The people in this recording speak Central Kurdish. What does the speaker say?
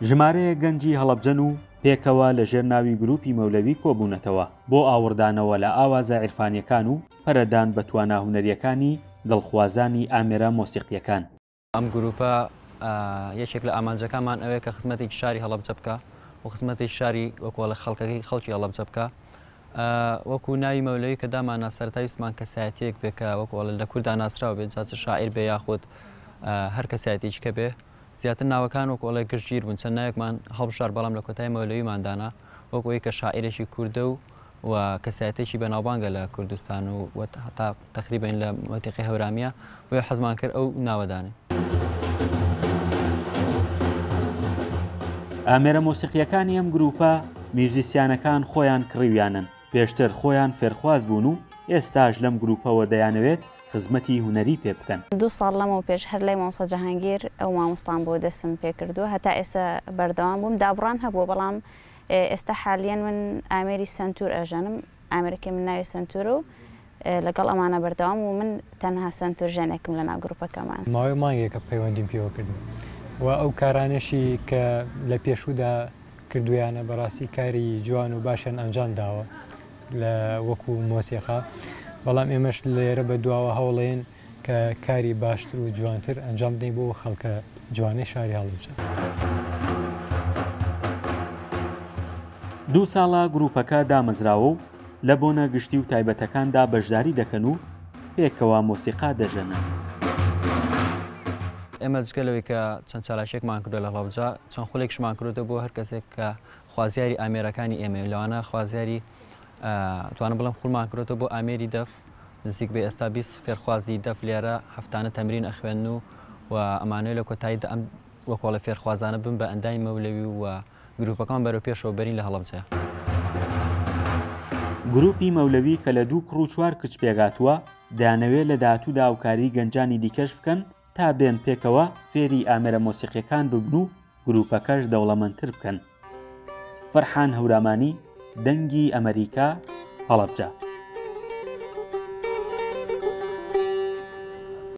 ژمارەیەک گەنجی هەڵەبجەن و پێکەوە لە ژێر ناوی گروپی مەولەوی کۆبوونەتەوە بۆ ئاوڕدانەوە لە ئاوازە عیرفانیەکان و پەرەدان بە توانا هونەریەکانی دڵخوازانی ئامێرە مۆسیقیەکان. ئەم گروپە یەکێک لە ئامانجەکانمان ئەوەیە کە خزمەتێکی شاری هەڵەبجە بکا و خزمەتێکی شاری وەکوڵە خەڵکەکەی خەڵکی هەڵەبجە بکا. وەکو ناوی مەولەوی کە دامانا سەرەتا ویستمان کەسایەتیەک بێ کە وەکوڵە لە کوردا ناسراو بێت، جا چ شاعیر بێ یاخود هەر کەسایەتیەکی کە بێ. زیاتر ناوەکان وەکوڵێ گشتگیر بوون، چەند ناوێکمان هەڵبژارد بەڵام لە کۆتایی مەولەویمان دانا وەکو ئەوەی کە شاعیرێکی کوردە و و کەسایەتێکی بەناوبانگە لە کوردستان و و هەتا تەقریبەن لە مەنتیقەی هەورامیە، بۆیە حەزمان کرد ئەو ناوە دانێین. ئامێرە مۆسیقییەکانی ئەم گرووپە میوزیسیانەکان خۆیان کڕیویانن، پێشتر خۆیان فێرخواز بوون و ئێستاش لەم گرووپەوە دەیانەوێت خزمەتی هونەری پێ بکەن. دوو ساڵ لەمەو پێش هەر لای مامۆستا جەهانگیر ئەو مامۆستام بوو دەستم پێکردووە هەتا ئێستا بەردەوام بووم دابڕان هەبووە بەڵام ئێستا حالیەن من ئامێری سەنتور ئەژەنم ئامێرەکەی من ناوی سەنتورە و لەگەڵ ئەمانە بەردەوام و من تەنها سەنتور ژەنێکم لەناو گروپەکەمان. ماوەی مانگێکە پەیوەندیم پێوە کردووە و ئەو کارانەشی کە لە پێشوودا کردوویانە بەڕاستی کاری جوان و باشیان ئەنجام داوە لە وەکو مۆسیقا، بەڵام ئێمەش لێرە بە دواوە هەوڵێن کە کاری باشتر و جوانتر ئەنجام بدەین بۆ خەڵکە جوانەی شاری هەڵەبجە. دوو ساڵە گروپەکە دامەزراوە و لە بۆنە گشتی و تایبەتەکاندا بەشداری دەکەن و پێکەوە مۆسیقا دەژەنن. ئێمە جگە لەوەی کە چەند چالاکییەکمان کردووە لە هەڵەبجە، چەند خولێکیشمان کردووەتەوە بۆ هەر کەسێک کە خوازیاری ئامێرەکانی ئێمەیە، لەوانە خوازیاری توانم بڵێم خولمان کردووەتەوە بۆ ئامێری دەف، نزیک بە ئێستا 20 فێرخوازی دەف لێرە هەفتانە تەمرین ئەخوێنن و و ئەمانەوێت لە کۆتاییدا ئەم وەکۆڵە فێرخوازانە بن بە ئەندامی مەولەوی و گروپەکەمان بەرەو پێشەوە بەرین لە هەڵەبجە. گروپی مەولەوی کە لە دوو کوڕ و چوار کچ پێکهاتووە، دەیانەوێت لە داهاتوودا هاوکاری گەنجانی دیکەش بکەن تا بێن پێکەوە فێری ئامێرە مۆسیقیەکان ببن و گروپەکەش دەوڵەمەندتر بکەن. فەرحان هەورامانی، دەنگی ئەمەریکا، هەڵەبجە.